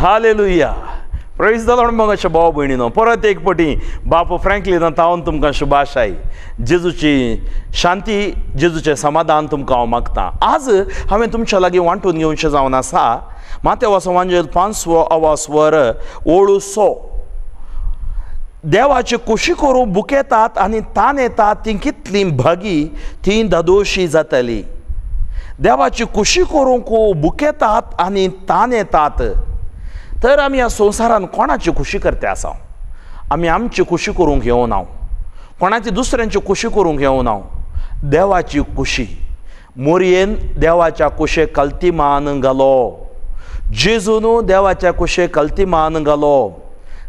Hallelujah, प्रेज the Lord. मोगाच्या भाव भयणीनो, परत एक पटी बापू फ्रँकलीन तावन तुमकां शुभाशाय, जेजूची शांती, जेजूचें समाधान तुमकां हांव मागता. आज हांवें तुमच्या लागीं वांटून घेवचें जावन आसा मातेवाचो वांजेल पांचवो आवासवर ओळू सो. देवाची कुशी करूं बुकेतात आनी तान येतात तीं कितलीं भागी, तीं धादोशी जातली. देवाची कुशी करूंक बुकेतात आनी तान येतात. तर आमी ह्या संवसारान कोणाची खुशी करते आसा? आमी आमची खुशी करूंक येवना, कोणाची दुसऱ्यांची खुशी करूंक येवना, देवाची खुशी. मोरयेन देवाच्या कुशेक कल्तिमान घालो, जेजून देवाच्या कुशेक कल्तिमान घालो.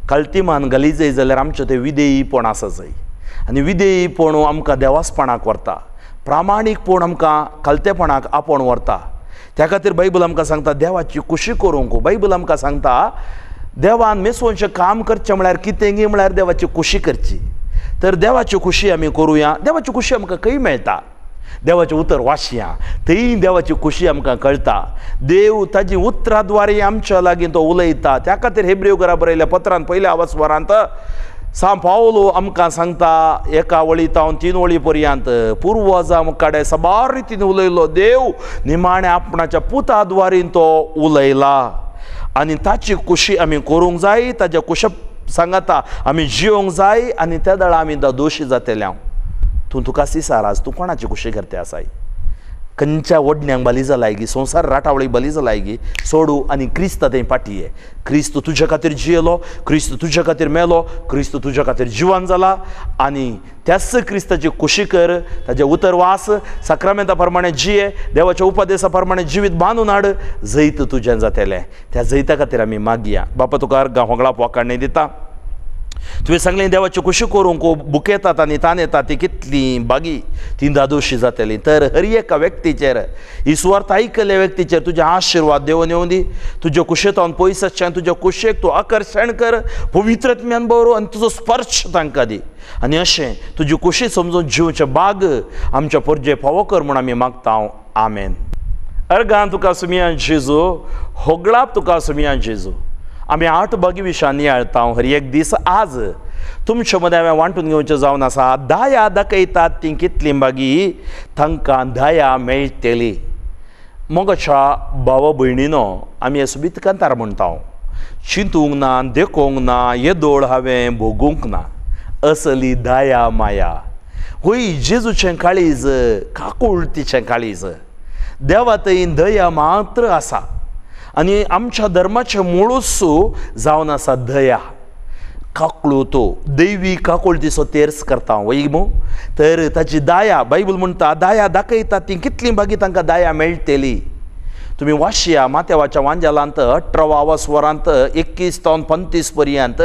कल्तिमान घाली जाय जाल्यार आमचें तें विधेयीपण आसा जाय आनी विधेयीपण आमकां देवासपणाक व्हरता, प्रामाणीकपण आमकां कलतेपणाक आपोवन व्हरता. त्या खातीर बायबल आमकां सांगता देवाची खुशी करूंक. बायबल आमकां सांगता देवान मेसोवचें काम करचें म्हळ्यार कितेंगी म्हळ्यार देवाची खुशी करची. तर देवाची खुशी आमी करुया. देवाची खुशी आमकां खंय मेळटा? देवाचें उतर वाचया, थंय देवाची खुशी आमकां कळटा. देव ताजी उतरां द्वारे आमच्या लागीं तो उलयता. त्या खातीर हेब्रेव घरा बरयल्या पत्रान पयल्या आवासवरांत सांव पावलो आमकां सांगता एका वळी तावन तीन वळी पर्यंत, पुर्वजां मुखाडे साबार रितीन उलयलो देव निमाणें आपणाच्या पुता द्वारीन तो उलयला आनी ताची खुशी आमी करूंक जाय. ताच्या कुश सांगाता आमी जियोंक जाय आनी त्या दळा आमी दोशी जातले. हांव तूं तुका सिसार, आज तूं कोणाची खुशी करते आसाय? खंयच्या वडण्यांक बली जालाय गी, संवसार राटावळीक बली जालाय गी? सोडू आनी क्रिस्त थंय पाटी ये. क्रिस्त तुज्या खातीर जियेलो, क्रिस्त तुज्या खातीर मेलो, क्रिस्त तुज्या खातीर जिवन जाला आनी त्याच क्रिस्ताची खुशी कर. ताजें उतर वास, साक्रामेंता प्रमाणे जिये, देवाच्या उपदेसा प्रमाणे जिवीत बांदून हाड, जैत तुजें जातलें. त्या जैता खातीर आमी मागया. बापा, तुका अर्गां होगळाप वाकाडणे दिता. तुवें सांगलें देवाची खुशी करूंक बुकेतात आनी तान येतात ती कितली बागी, ती दादोशी जातली. तर हर एका व्यक्तीचेर, ही सुवार्थ आयकल्ल्या व्यक्तीचेर तुजे आशिर्वाद देवन येवं दी. तुज्या कुशेतावन पयस आसचें तुज्या कुशेक तूं आकर्शण कर, पवित्रत्म्यान बरो आनी तुजो स्पर्श तांकां दी आनी अशें तुजी कुशी समजून जिवचें बाग आमच्या पोरजे फावो कर म्हूण आमी मागता. आमेन. अर्गां तुका सुमियान जेजू, होगळाप तुका सुमियान जेजू. आमी आठ बागी विशां नियाळता हर एक दीस. आज तुमचे मदें हांवें वांटून घेवचें जावन आसा, दाया दाखयतात तीं कितलीं बागी, तांकां दया मेळटली. मोगाच्या भावा भयणीनो, आमी हे सोबीत कांतार म्हणटा, चिंतूंक ना, देखूंक ना, येदोळ हांवें भोगूंक ना असली दया माया. होय, जेजूचें काळीज काकुळतीचें काळीज, देवा थंय दया मात्र आसा आनी आमच्या धर्माचें मुळूच जावन आसा दया, काकळूतो. दैवी काकुळतीचो तेर्स करता वय मू. तर ताची दया, बायबल म्हणटा दया दाखयता ती कितली बागी, तांकां दया मेळटली. तुमी वाशिया माथ्यावाच्या वांजेलांत 18 वरांत 21 तावन 35 पर्यंत.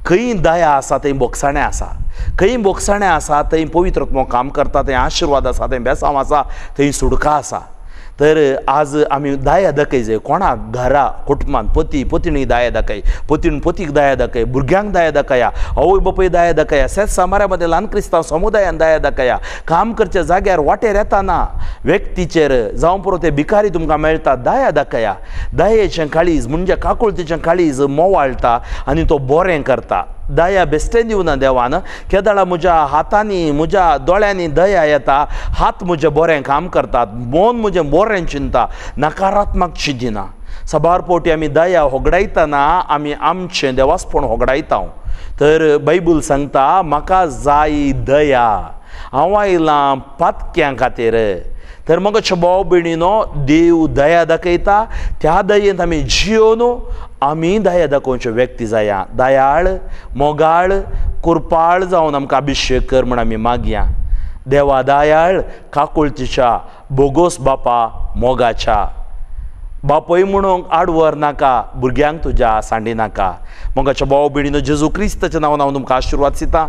खंय दया आसा थंय बोगसाणें आसा, खंय बोगसाणें आसा थंय पवित्रत्मो काम करता, थंय आशिर्वाद आसा, थंय बेसांव आसा, थंय सुडका आसा. तर आज आमी दया दाखय जाय कोणाक? घरा कुटुंबान पती पतिणी दया दाखय, पतीन पतीक दया दाखय, भुरग्यांक दया दाखया, आवय बापूय दया दाखया, सेत सामाऱ्या मदें ल्हान क्रिस्तांव समुदायान दया दाखया. काम करच्या जाग्यार वाटेर येताना व्यक्तीचेर जावं पुरो ते भिकारी तुमकां मेळटा, दया दाखया. दयेचें काळीज म्हणजे काकुळतीचें काळीज मोवाळटा आनी तो बरें करता. दया बेश्टें दिवना देवान. केदळा म्हज्या हातांनी म्हज्या दोळ्यांनी दया येता, हात म्हजे बरें काम करतात, मन म्हजें बरें चिंता, नकारात्मक चिंतिना. साबार पावटी आमी दया होगडायतना आमी आमचें देवासपण होगडायता. तर बायबल सांगता म्हाका जाय दया, हांव आयलां पातक्यां खातीर. तर मग भाव भयणीनो, देव दया दाखयता, त्या दयेंत आमी जियोन आमी दया दाखोवच्यो व्यक्ती जाया. दयाळ, मोगाळ, कुरपाळ जावन आमकां अभिशेक कर म्हूण आमी मागया. देवा दयाळ, काकुळतीच्या बोगोस बापा, मोगाच्या बापय म्हणूंक आडवर नाका, भुरग्यांक तुज्या सांडी नाका. मोगाच्या भाव भयणीनो, जेजू क्रिस्ताच्या नांवान हांव तुमकां आशिर्वाद दिता.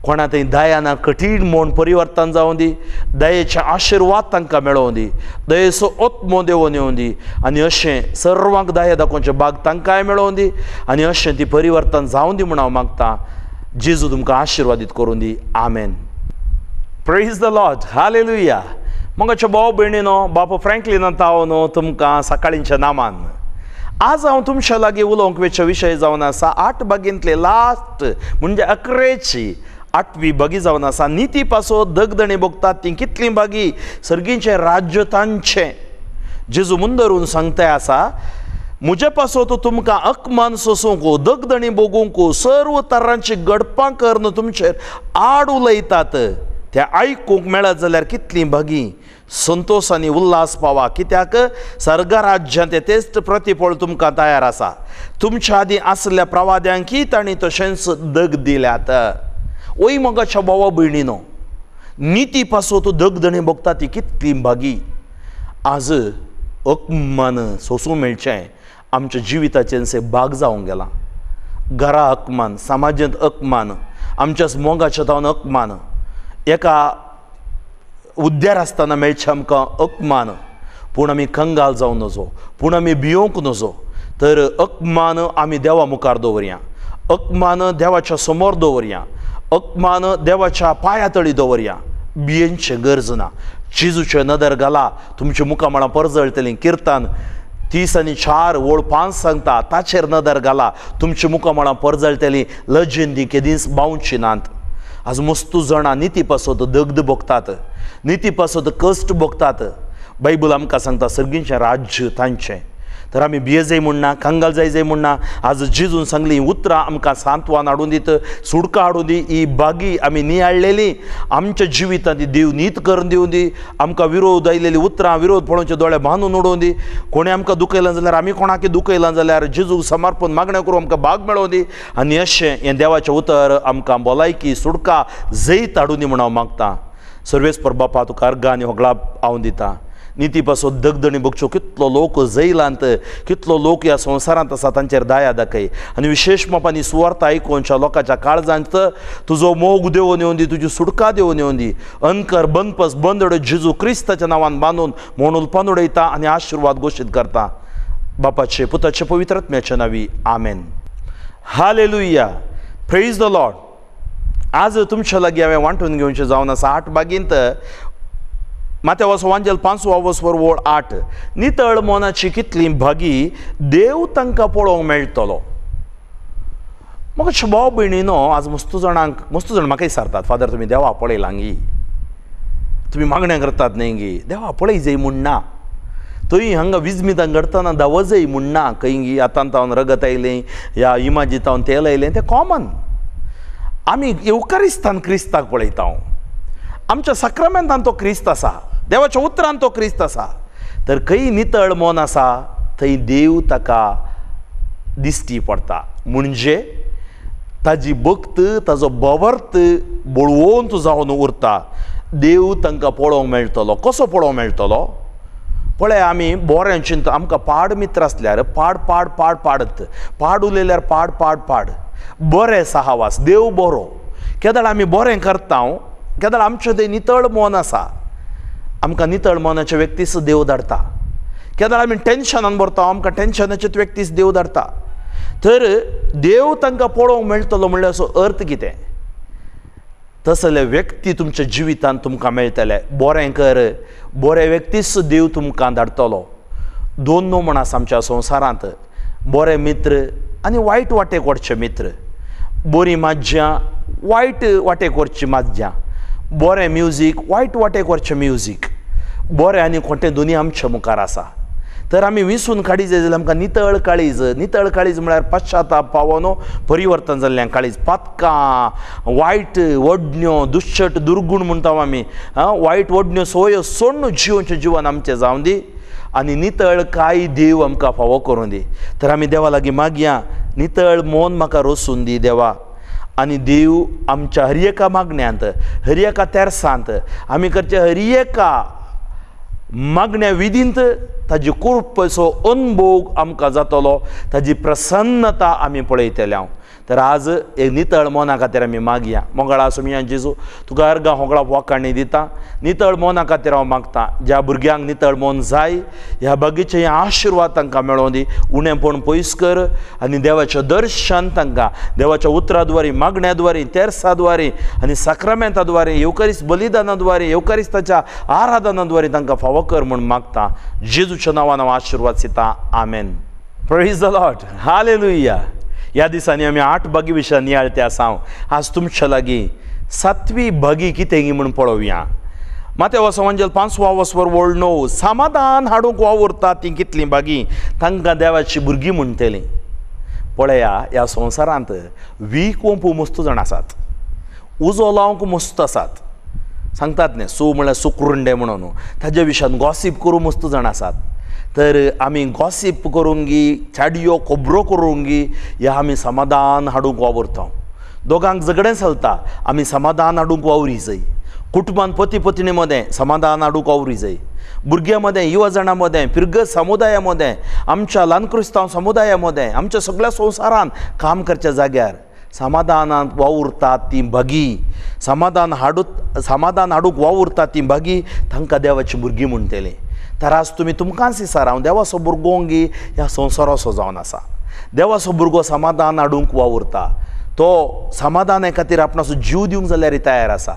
कोणा थंय दया ना, कठीण म्हूण परिवर्तन जावं दी, दयेचे आशिर्वाद तांकां मेळोवं दी, दयेचो आत्मो देवोन येवं दी आनी अशें सर्वांक दया दाखोवचें बाग तांकांय मेळोवं दी आनी अशें ती परिवर्तन जावं दी म्हूण हांव मागतां. जेजू तुमकां आशिर्वादीत करूं दी. आमेन. Praise the Lord, hallelujah. मोगाच्या भाव भयणीनो, बापू फ्रँकलीन तावनो तुमकां सकाळींच्या नामान आज हांव तुमच्या लागीं उलोवंक वेचो विशय जावन आसा आठ बागींतले लास्ट म्हणजे अकरेची आठवी बागी जावन आसा निती पासो दगदणी भोगतात ती कितली बागी सर्गीचें राज्य तांचें. जेजू मुंदरून सांगताय आसा म्हजे पासत तुमकां अकमान सोसूंक दगदणी भोगूंक सर्व तरांची गडपां करून तुमचेर आड उलयतात तें आयकूंक मेळत जाल्यार कितलीं भागी संतोश आनी उल्हास पावा कित्याक सर्गराज्यांत तेच प्रतिफळ तुमकां तयार आसा. तुमच्या आदीं आसल्या प्रवाद्यांकी तांणी तशेंच दग दिल्यात. ओय मोगाच्या भावा भयणीनो निती पासत दगदणी भोगता ती कितली भागी. आज अपमान सोसूंक मेळचें आमच्या जिविताचें भाग जावंक गेलां. घरा अपमान, समाजांत अपमान, आमच्या मोगाच्या तावन अपमान, एका उद्यार आसतना मेळचें आमकां अपमान. पूण आमी कंगाल जावं नजो, पूण आमी भियोंक नजो. तर अपमान आमी देवा मुखार दवरया, अपमान देवाच्या समोर दवरया, अपमान देवाच्या पांया तळी दवरया. भियेंचें गरज ना. जेजूचे नदर घाला तुमच्या मुखामळां परजळटलीं. किर्तन 34 ओळ 5 सांगता ताचेर नदर घाला तुमच्या मुखामळां परजळटलीं, लजेन ती केदींच बावची नात. आज मस्तू जाणां निती पासत दग्ध भोगतात, निती पासत कश्ट भोगतात. बायबल आमकां सांगता सर्गीचें राज्य तांचें. तर आमी भिये म्हूण ना, कंगाल जाय जाय म्हूण ना. आज जेजून सांगली उतरां आमकां सांत्वन हाडून दीत, सुडका हाडून दी. ही बागी आमी नियाळलेली आमच्या जिवितांत देव नीत करून दिवं दी. आमकां विरोध आयलेली उतरां विरोध पळोवचे दोळे बांदून उडोवन दी. कोणें आमकां दुखयलां जाल्यार आमी कोणाक दुखयलां जाल्यार जेजूक समर्पण मागणें करून आमकां भाग मेळोवन दी. आनी अशें हें देवाचें उतर आमकां भलायकी सुडका जैत हाडून दी म्हूण हांव मागतां. सर्वेस्पर बापा तुका अर्गां आनी होगळाप हांव दितां. निती पासत दगदणी भोगच्यो कितलो लोक जैलांत, कितलो लोक ह्या संवसारांत आसा तांचेर दया दाखय. आनी विशेश मापांनी सुवार्थ आयकोनच्या लोकांच्या काळजांत तुजो मोग देवोन येवन दी, तुजी सुटका देवोन येवन दी. अनकर बंदपस बंद जेजू क्रिस्ताच्या नांवान बांदून म्हणून उलपान उडयता आनी आशिर्वाद घोशीत करता. बापाचे पुताचे पवित्र आत्म्याच्या नांवी आमेन. Hallelujah, praise the Lord. आज तुमच्या लागीं हांवें वांटून घेवचें जावन आसा आठ बागींत मात्या वांजेल 5 वसवर ओळ 8. नितळ मनाची कितली भागी देव तांकां पळोवंक मेळटलो. म्हाका भाव भयणीनो आज मस्तू जाणांक मस्तू जाण म्हाका विचारतात, फादर तुमी देवा पळयलां गी, तुमी मागण्या करतात न्ही गी, देवा पळय जाय म्हूण ना. थंय हांगा विजमितां घडटना दावजय म्हूण ना. खंय गी आतां तावन रगत आयलें ह्या इमाजी तावन तेल आयलें तें कॉमन. आमी येवकारिस्तान क्रिस्ताक पळयता, आमच्या साक्रामेंतान तो क्रिस्त आसा, देवाच्या उतरान तो क्रिस्त आसा. तर खंय नितळ मन आसा थंय देव ताका दिश्टी पडटा. म्हणजे ताजी भक्त ताजो भवर्त बळवंत जावन उरता. देव तांकां पळोवंक मेळटलो. कसो पळोवंक मेळटलो? पळय आमी बरें चिंता आमकां पाड मित्र आसल्यार पाड पाड पाड पाडत, पाड उलयल्यार पाड पाड पाड. बरें सहावास, देव बरो. केदळ आमी बरें करता, केदळ आमचें तें नितळ मन आसा, आमकां नितळ मनाचे व्यक्तीस देव धाडटा. केदळ आमी टेन्शनान भरता, आमकां टेन्शनाचे व्यक्तीस देव धाडटा. तर देव तांकां पळोवंक मेळटलो म्हणल्यार असो अर्थ कितें? तसले व्यक्ती तुमच्या जिवितांत तुमकां मेळटले. बरें कर, बरे व्यक्तीस देव तुमकां धाडटलो. दोन न्हू म्हण आसा आमच्या संवसारांत, बरे मित्र आनी वायट वाटेक व्हरचे मित्र, बरी माज्यां वायट वाटेक व्हरची माज्यां, बरें म्युजीक वायट वाटेक व्हरचें म्युजीक, बरें आनी खोटें दोनी आमच्या मुखार आसा. तर आमी विसून काडी जाय जाल्यार आमकां नितळ काळीज, नितळ काळीज म्हळ्यार पश्चाताप पावोन परिवर्तन जाल्लें काळीज. पातकां, वायट वडण्यो, दुश्चट दुर्गूण म्हणटा आमी, वायट वडण्यो सोयो सोडून जिवनचें जिवन आमचें जावं दी आनी नितळ काय देव आमकां फावो करूं दी. तर आमी देवा लागीं मागया, नितळ मन म्हाका रोसून दी देवा. आनी देव आमच्या हर एका मागण्यांत, हर एका तेरसांत, आमी करचे हर एका मागण्या विधींत ताजी कृपेचो अनभोग आमकां जातलो, ताजी प्रसन्नता आमी पळयतले हांव. तर आज एक नितळ मना खातीर आमी मागया. मोगाळ सोमिया जेजू तुका अर्गां होगळा वाकाणी दिता. नितळ मना खातीर हांव मागता, ज्या भुरग्यांक नितळ मन जाय ह्या बागीचे हे आशिर्वाद तांकां मेळों दी. उणेपण पयस कर आनी देवाचें दर्शन तांकां देवाच्या उतराद्वारी, मागण्याद्वारी, तेरसाद्वारी आनी साक्रामेंताद्वारे, येवकारीस बलिदानाद्वारे, येवकारिस्ताच्या आराधनाद्वारे तांकां फावो कर म्हूण मागता. जेजूच्या नांवान हांव आशिर्वाद दिता. आमेन. Praise the Lord, hallelujah. ह्या दिसांनी आमी 8 भागी विशयान नियाळते आसा. आज तुमच्या लागीं 7वी भागी कितें म्हूण पळोवया. मातेव एवांजेल 5वो वसवर वळ 9. समाधान हाडूंक वावुरता तीं कितलीं भागी, तांकां देवाची भुरगीं म्हणटलीं. पळया, ह्या संवसारांत वीख ओंपू मस्त जाण आसात, उजो लावंक मस्त आसात. सांगतात न्ही, सू म्हळ्यार सुकुरुंडे म्हणून, ताज्या विशयान गॉसीप करूं मस्त जाण आसात. तर आमी गॉसीप करूंक चाडयो खबरो करूंक ह्या आमी समाधान हाडूंक वावुरता. दोगांक झगडें चलता, आमी समाधान हाडूंक वावरी जाय. कुटुंबान पती पत्नी मदें समाधान हाडूंक वावरी जाय. भुरग्यां मदें, युवा जाणां मदें, फिरगज समुदाया मदें, आमच्या ल्हान क्रिस्तांव समुदाया मदें, आमच्या सगळ्या संवसारान काम करच्या जाग्यार समाधानांत वावुरतात तीं भागी, समाधान हाडूंक वावुरतात तीं भागी, तांकां देवाची भुरगीं म्हणटलीं. तर आज तुमी तुमकांच विचार, हांव देवाचो भुरगो ह्या संवसाराचो जावन आसा. देवाचो भुरगो समाधान हाडूंक वावुरता, तो समाधाना खातीर आपणाचो जीव दिवंक जाल्यार तयार आसा.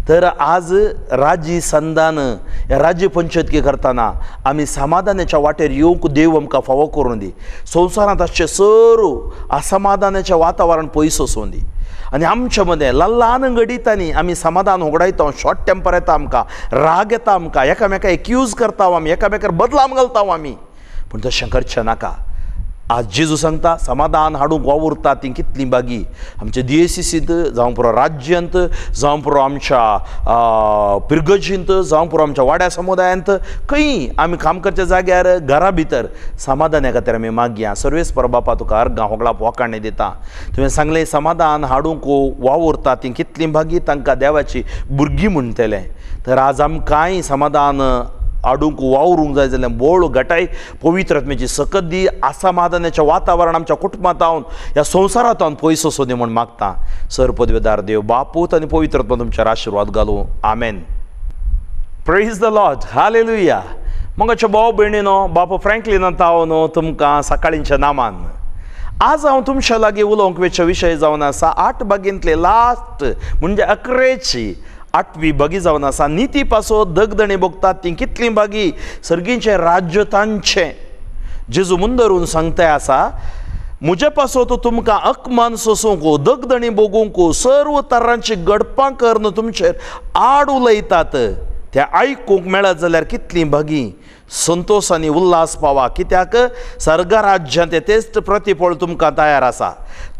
तर आज राज्य संदान ह्या राज्य पंचायती करतना आमी समाधानाच्या वाटेर येवंक देव आमकां फावो करून दी. संवसारांत आसचें सर्व असमाधानाचें वातावरण पयस वचून दी आनी आमच्या मदें ल्हान ल्हान घडितांनी आमी समाधान होगडायता. शॉर्ट टेम्पर येता आमकां, राग येता आमकां, एकामेका एक्यूज करता आमी, एकामेकार बदलाम घालता आमी. पूण तशें करचें नाका. आज जेजू सांगता, समाधान हाडूंक वावुरता तीं कितलीं भागी. आमच्या दियेसीसींत जावं पुरो राज्यांत, जावं पुरो आमच्या पिरगजींत, जावं पुरो आमच्या वाड्या समुदायांत, खंय आमी काम करच्या जाग्यार, घरा भितर समाधाना खातीर आमी मागया. सर्वेस्पर बापा, तुका अर्गां होगळाप वाखाणी दिता. तुवें सांगलें, समाधान हाडूंक वावुरता तीं कितलीं भागी, तांकां देवाची भुरगीं म्हणटलें. तर आज आमकांय समाधान हाडूंक वावरूंक जाय जाल्यार बोळ घटाय पवित्र आत्म्याची सकत दी. असमाधानाचें वातावरण आमच्या कुटुंबांत ह्या संवसारांत पयस वचूं दी म्हूण मागता. सर पदवेदार देव बापूत आनी पवित्र आत्मा तुमचेर आशिर्वाद घालूं. आमेन. Praise the Lord, hallelujah. मगाच्या भाव भयणीनो, बापू फ्रँकलीन ताव तुमकां सकाळींच्या नामान आज हांव तुमच्या लागीं उलोवंक वेचो विशय जावन आसा 8 भागींतले लास्ट म्हणजे अकरेची 8वी भागी जावन आसा. निती पासो दगदणी भोगतात तीं कितलीं भागी, सर्गीचें राज्य तांचें. जेजू मुंदरून सांगताय आसा, म्हजे पासत तुमकां अकमान सोसूंक, दगदणी भोगूंक, सर्व तरांची गडपां करून तुमचेर आड उलयतात तें आयकूंक मेळत जाल्यार कितलीं भागी, संतोश आनी उल्हास पावा. कित्याक सर्गराज्यांत तेच प्रतिफळ तुमकां तयार आसा.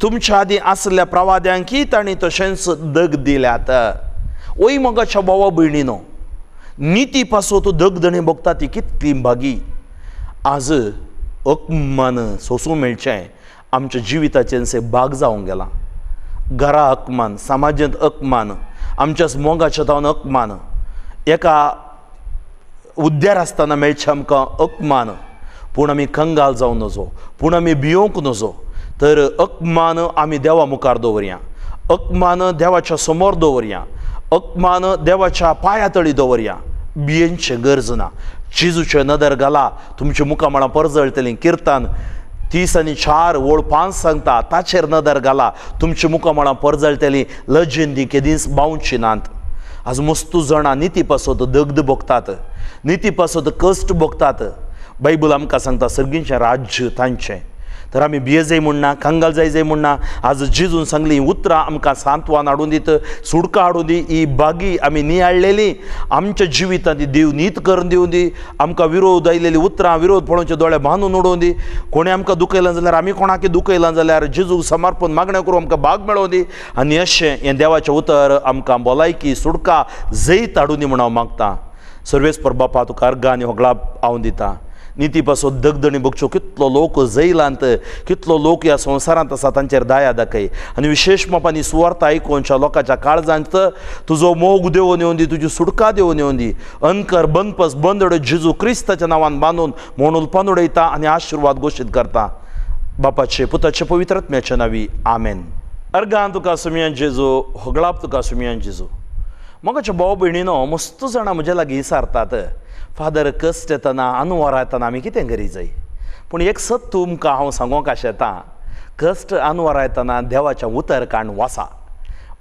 तुमच्या आदीं आसल्या प्रवाद्यांकी तांणी तशेंच दग दिल्यात. ओय मोगाच्या भावा भयणीनो, निती पासत दगदणी भोगता ती कितली भागी. आज अपमान सोसूंक मेळचें आमच्या जिविताचें भाग जावंक गेला. घरा अपमान, समाजांत अपमान, आमच्या मोगाच्या तावन अपमान, एका उद्यार आसतना मेळचें आमकां अपमान. पूण आमी कंगाल जावं नजो, पूण आमी भियोंक नजो. तर अपमान आमी देवा मुखार दवरया, अपमान देवाच्या समोर दवरया, अपमान देवाच्या पांया तळी दवरया. भियेंचें गरज ना. जेजूचें नदर घाला, तुमच्या मुखामळां परजळटलीं. किर्तन 34 ओळ 5 सांगता, ताचेर नदर घाला, तुमच्या मुखामळां परजळटलीं, लजेन ती केदींच बावची नात. आज मस्तू जाणां निती पासत दग्ध भोगतात, निती पासत कश्ट भोगतात. बायबल आमकां सांगता सर्गीचें राज्य तांचें. तर आमी भिये म्हूण ना, कंगाल जाय जाय म्हूण ना. आज जेजून सांगली उतरां आमकां सांत्वन हाडून दीत, सुडका हाडून दी. ही बागी आमी नियाळलेली आमच्या जिवितांत देव नीत करून दिवं दी. आमकां विरोध आयलेली उतरां, विरोध पळोवचे दोळे बांदून उडोवन दी. कोणें आमकां दुखयलां जाल्यार, आमी कोणाक दुखयलां जाल्यार जेजूक समर्पण मागणें करून आमकां भाग मेळोवं दी. आनी अशें हें देवाचें उतर आमकां भलायकी, सुडका, जैत हाडून दी म्हूण हांव मागतां. सर्वेस्पर बापा, तुका अर्गां आनी होगळाप हांव दितां. निती पासून दगदणी भोगच्यो कितलो लोक जैलांत, कितलो लोक ह्या संवसारांत आसा, तांचेर दया दाखय. आनी विशेश मापांनी सुवार्थ आयकुनच्या लोकांच्या काळजांत तुजो मोग देवून येवन दी, तुजी सुटका देवून येवन दी. अनकर बंदपस बंदड जेजू क्रिस्ताच्या नांवान बांदून म्हणून उलपान उडयता आनी आशिर्वाद घोशीत करता. बापाचे, पुताचे, पवित्र आत्म्याच्या नांवी, आमेन. अर्गान तुका सुमयान जेजू, होगळाप तुका सुमयान जेजू. मोगाच्या भाव भयणीनो, मस्त जाणां म्हज्या लागीं विचारतात, फादर कश्ट येतना, अनवार येतना आमी कितें करी जाय? पूण एक सत तुमकां हांव सांगोंक आशेतां, कश्ट अनवार येतना देवाचें उतर काण वासा.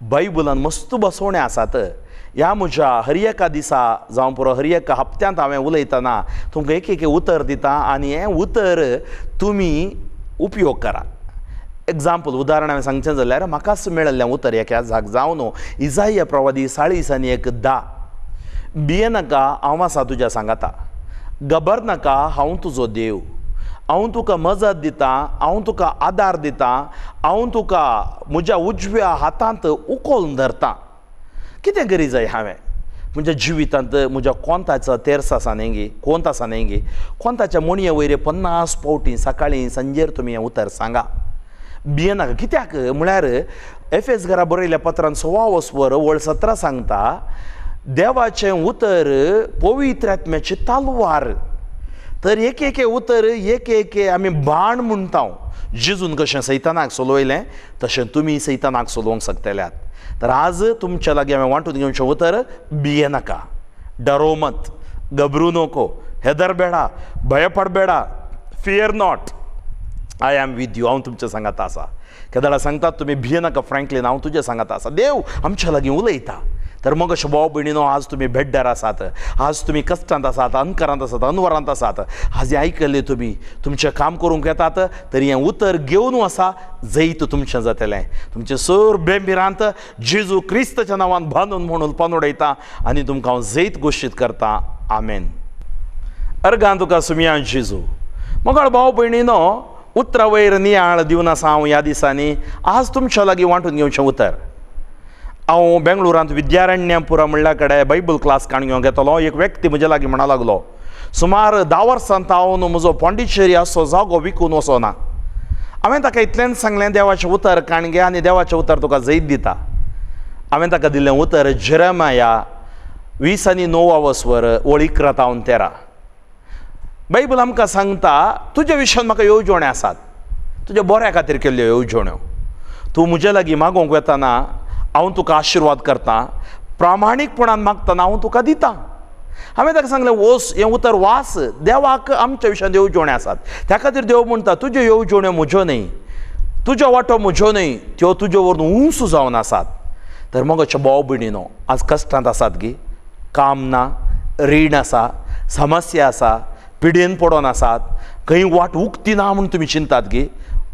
बायबलान मस्त बसवणे आसात. ह्या म्हज्या हर एका दिसा जावं पुरो हर एका हप्त्यांत हांवें उलयतना तुमकां एक एक उतर दिता आनी हें उतर तुमी उपयोग करा. एग्जाम्पल, उदाहरण हांवें सांगचें जाल्यार म्हाकाच मेळिल्लें उतर एका जाग जावन इजाया प्रवादी 40:10, भियेनाका, हांव आसा तुज्या सांगाता, घबर नाका, हांव तुजो देव, हांव तुका मजत दितां, हांव तुका आदार दितां, हांव तुका म्हज्या उजव्या हातांत उखलून धरतां. कितें करी जाय हांवें म्हज्या जिवितांत? म्हज्या कोंताचो तेर्स आसा न्ही गे, कोंत आसा न्ही गे, कोंताच्या मुणये वयर 50 फावटी सकाळीं सांजेर तुमी हें उतर सांगा, भियेनाका. कित्याक म्हळ्यार एफेस घरा बरयल्ल्या पत्रान 16:17 सांगता, देवाचें उतर पवित्र आत्म्याची तलवार. तर एक एक उतर एक एक आमी बाण म्हणटा. जेजून कशें सैतानाक सोलयलें तशें तुमी सैतानाक सोलोवंक शकतल्यात. तर आज तुमच्या लागीं हांवें वांटून घेवचें उतर, भियेनाका, डरो मत, घबरू नको, हेदर बेडा, भंय पडबेडा, fear not, I am with you, हांव तुमच्या सांगात आसा. केदळा सांगतात तुमी भियेनाका फ्रँकलीन, हांव तुज्या सांगात आसा. देव आमच्या लागीं उलयता. तर मग अशें भाव भयणीनो, आज तुमी भेड्ड्यार आसात, आज तुमी कश्टांत आसात, अंधकारांत आसात, अनवरांत आसात, आज हें आयकल्लें तुमी तुमचें काम करूंक येतात तरी हें उतर घेवन आसा जैत तुमचें जातलें. तुमचें सर बेंबिरांत जेजू क्रिस्ताच्या नांवान बांदून म्हणून पान उडयता आनी तुमकां हांव जैत घोशीत करता. आमेन. अर्गान तुका सुमया जेजू. मगळ भाव भयणीनो, उतरा वयर नियाळ दिवन आसा हांव ह्या दिसांनी. आज तुमच्या लागीं वांटून घेवचें उतर, हांव बेंगळुरांत विद्यारण्यपुरा म्हणल्या कडेन बायबल क्लास काण घेवंक येतलो. एक व्यक्ती म्हज्या लागीं म्हणा लागलो, सुमार 10 वर्सां हांव म्हजो पॉंडिचेरी आसो जागो विकून वचोना. हांवें ताका इतलेंच सांगलें, देवाचें उतर काण घे आनी देवाचें उतर तुका जैत दिता. हांवें ताका दिल्लें उतर जेरेमाया 29:11-13. बायबल आमकां सांगता, तुज्या विशयान म्हाका येवजण्यो आसात, तुज्या बऱ्या खातीर केल्ल्यो येवजण्यो. तूं म्हज्या लागीं मागोवंक वेतना हांव तुका आशिर्वाद करतां, प्रामाणीकपणान मागतना हांव तुका दितां. हांवें ताका सांगलें, वोस हें उतर वास, देवाक आमच्या विशयान येवजण्यो आसात. त्या खातीर देव म्हणटा, तुज्यो येवजण्यो म्हज्यो न्हय, तुज्यो वाटो म्हज्यो न्हय, त्यो तुज्यो वरून उंच जावन आसात. तर मगोच्या भाव भयणीनो, आज कश्टांत आसात गी, काम ना, रीण आसा, समस्या आसा, पिडेन पडोन आसात, खंय वाट उक्ती ना म्हूण तुमी चिंतात गी,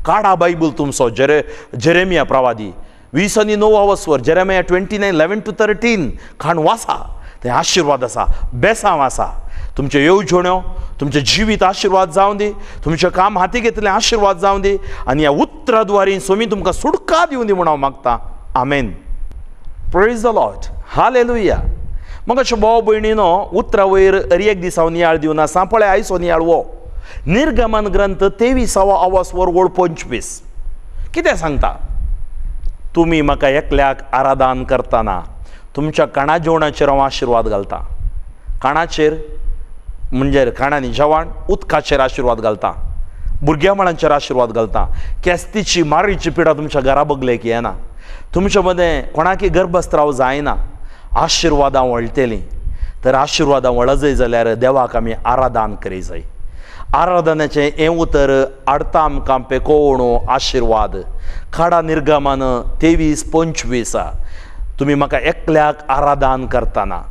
काडा बायबल तुमचो, जेरेमिया प्रवादी 29, जेरेमिया 29:11-13 खाण वासा. थंय आशिर्वाद आसा, बेसांव आसा. तुमच्यो येवजण्यो, तुमचें जिवीत आशिर्वाद जावं दी, तुमचें काम हाती घेतलें आशिर्वाद जावं दी आनी ह्या उतरा द्वारी सोमी तुमकां सुटका दिवं दी म्हूण हांव मागतां. आमेन. Praise the Lord. Hallelujah. मग अशें भाव भयणीनो, उतरा वयर हर एक दीस हांव नियाळ दिवन आसा. पळय आयचो नियाळ हो निर्गमन ग्रंथ 23:25 कितें सांगता? तुमी म्हाका एकल्याक आराधन करतना तुमच्या काणा जेवणाचेर हांव आशिर्वाद घालता. काणाचेर म्हणजे काणांनी जेवण, उदकाचेर आशिर्वाद घालता, भुरग्या मळांचेर आशिर्वाद घालता. केस्तीची मारीची पिडा तुमच्या घरा बगलेक येना, तुमच्या मदें कोणाकी गर्भस्त्राव जायना, आशिर्वादां वळटलीं. तर आशिर्वादां वळजय जाल्यार देवाक आमी आराधन करी जाय. आराधनाचें हें उतर हाडता आमकां पेकोवणो आशिर्वाद. काडा निर्गमन 23:25. तुमी म्हाका एकल्याक आराधन करतना,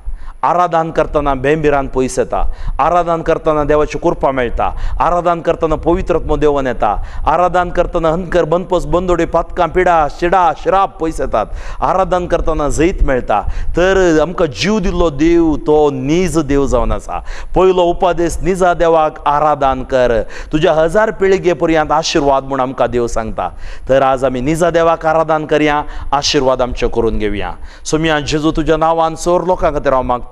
आराधन करतना बेंबिरान पयस येता, आराधन करतना देवाची कृपा मेळटा, आराधन करतना पवित्रत्म देवन येता, आराधन करतना हनकर बनपस बंदोडी पातकां पिडा शिडा शिराप पयस येतात, आराधन करतना जैत मेळटा. तर आमकां जीव दिल्लो देव तो नीज देव जावन आसा. पयलो उपदेश, निजा देवाक आराधन कर, तुज्या 1000 पिळगे पर्यंत आशिर्वाद म्हूण आमकां देव सांगता. तर आज आमी निजा देवाक आराधन करया, आशिर्वाद आमचे करून घेवया. सोमया जेजू, तुज्या नांवान सोर लोकां खातीर हांव मागता,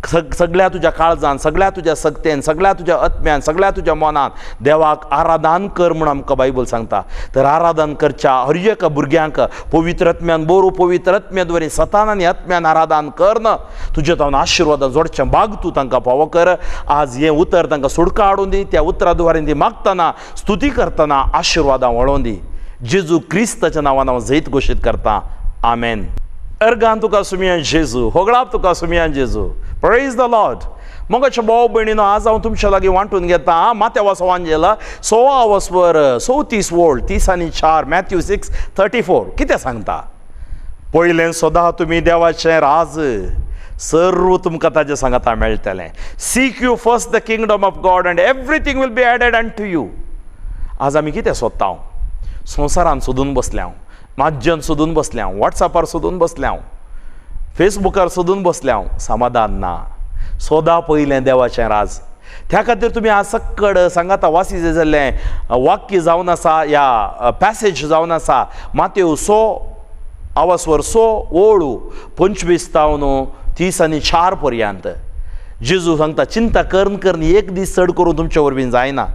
सगळ्या तुज्या काळजान, सगळ्या तुज्या सक्तेन, सगळ्या तुज्या आत्म्यान, सगळ्या तुज्या मनान देवाक आराधन कर म्हूण आमकां बायबल सांगता. तर आराधन करच्या हर एका भुरग्यांक पवित्र आत्म्यान बोरू, पवित्र आत्म्या द्वारे सतान आनी आत्म्यान आराधन कर न तुज्या तावन आशिर्वादान जोडचें बाग तूं तांकां फावो कर. आज हें उतर तांकां सुडका हाडून दी. त्या उतरा द्वारे ती मागतना, स्तुती करतना आशिर्वादां वळोवन दी. जेजू क्रिस्ताच्या नांवान हांव जैत घोशीत करता. आमेन. अर्गान तुका सुमयान जेजू, होगळाप तुका सुमयान जेजू. Praise the Lord. मोगाच्या भाव भयणीनो, आज हांव तुमच्या लागीं वांटून घेता मात्या वांजेला 16:34, 34, मॅथ्यू 6:34. कितें सांगता? पयलें सोदा तुमी देवाचें राज, सर्व तुमकां ताजें सांगाता मेळटलें. Seek you first the kingdom of God and everything will be added unto you. आज आमी कितें सोदता? संवसारान सोदून बसल्या, माज्जन सोदून बसल्या, वॉट्सॅपार सोदून बसल्या, फेसबुकार सोदून बसल्या, समाधान ना. सोदा पयलें देवाचें राज. त्या खातीर तुमी आज सक्कड सांगाता वासी जाल्लें वाक्य जावन आसा या पॅसेज जावन आसा मातेव सो आवासवर सो ओळू 25 तावन 34 पर्यंत. जेजू सांगता, चिंता करून करून एक दीस चड करून तुमचे वरवीं जायना.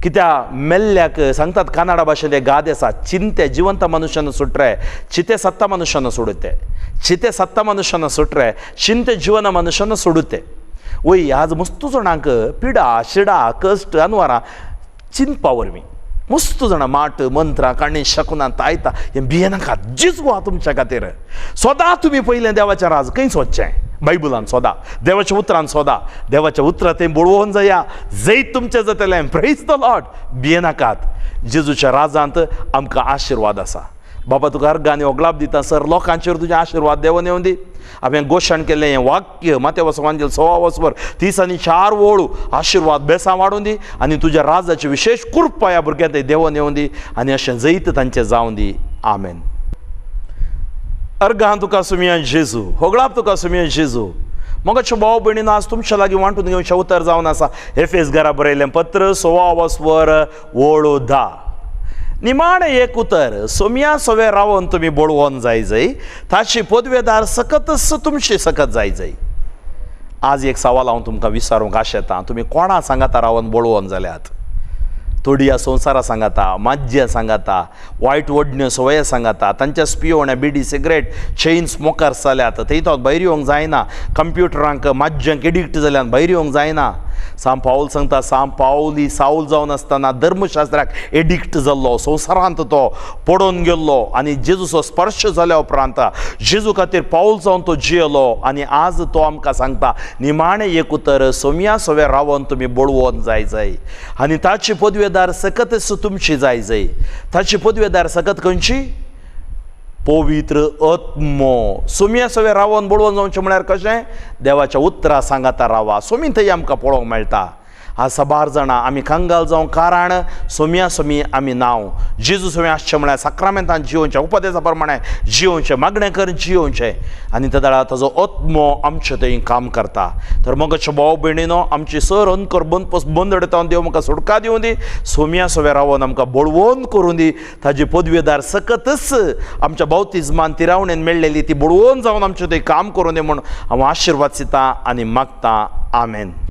कित्या मेल्ल्याक सांगतात, कानाडा भाशेंत एक गाद आसा, चिंते जिवंत मनुष्यान सुटरे, चिते सत्ता मनुष्यान सोडुते. चिते सत्ता मनुष्यान सुटरे, चिंते जिवन मनुष्यान सोडुते. वय, आज मस्तू जाणांक पिडा शिडा कश्ट अनवरां चिंतपा वरवीं. मस्त जाणां माट मंत्रां काणी शकुनां तायता. हें भियेनाका, जेजू आहा तुमच्या खातीर. सोदा तुमी पयलें देवाचें राज. खंय सोदचें? बायबलान सोदा, देवाच्या उतरान सोदा. देवाच्या उतरां तें बळवोन जाया, जैत तुमचें जातलें. Praise the Lord. भियेनाकात, जेजूच्या राजांत आमकां आशिर्वाद आसा. बाबा, तुका अर्गां आनी ओगलाप दिता सर लोकांचेर तुजें आशिर्वाद देवन येवन दी. हांवें घोशण केल्लें हें वाक्य माते वसवांजेल सवा वसवर 34 वळू आशिर्वाद बेसां वाडून दी आनी तुज्या राजाची विशेश कृपा ह्या भुरग्यांक देवन येवन दी आनी अशें जैत तांचें जावन दी. आमेन. अर्गां तुका सुमिया जेजू, होगळाप तुका सुमिया जेजू. मोगाचे भाव भयणीन, आज तुमच्या लागीं वांटून घेवचें उतर जावन आसा एफेस घरा बरयलें पत्र सवा वसवर वळू 10. निमाणें एक उतर, सोमया सोवे रावन तुमी बळवोन जाय जाय, ताची पदवेदार सकतच तुमची सकत जाय जाय. आज एक सवाल हांव तुमकां विचारूंक आशेतां, तुमी कोणा सांगाता रावन बळवोन जाल्यात? थोडी संवसारा सांगाता, माज्या सांगाता, वायट वडण्यो सवय सांगाता, तांच्या पियोवण्या बिडी सिगरेट चेन स्मोकर्स जाल्यात, थंय तो भायर येवंक जायना. कंप्युटरांक माज्यांक एडिक्ट जाल्यान भायर येवंक जायना. सांत पावल सांगता, सांत पावली सावल जावन आसतना धर्मशास्त्राक एडिक्ट जाल्लो, संवसारांत तो पडोन गेल्लो आनी जेजूचो स्पर्श जाल्या उपरांत जेजू खातीर पावल जावन तो जियेलो आनी आज तो आमकां सांगता, निमाणें एक उतर, सोमया सोवे रावन तुमी बळवोन जाय जाय आनी ताची पदवेदार सकतच तुमची जाय जाय. ताची पदवेदार सकत खंयची? पवित्र आत्मो. सोमया सवे रावन बळवोन जावचें म्हळ्यार कशें? देवाच्या उतरां सांगाता रावा. सोमी थंय आमकां पळोवंक मेळटा. आज साबार जाणां आमी कंगाल जावं कारण सोमया सोमी आमी नांव जेजू सोमी आसचें म्हळ्यार साक्रामेंतान जियोवचें, उपदेसा प्रमाणे जियोवचें, मागणें करून जियोवचें आनी त्या वेळार ताजो आत्मो आमचे थंय काम करता. तर मोगाचे भाव भयणीनो, आमची सर अंकर बंद बंद उडयता, देव म्हाका सुटका दिवं दी. सोमया सोव्या रावन आमकां बळवोन करूं दी. ताजी पदवेदार सकतच आमच्या बावतिजमान तिरावणेन मेळ्ळेली ती बळवोन जावन आमचें थंय काम करूं दी म्हूण हांव आशिर्वाद दिता आनी मागतां. आमेन.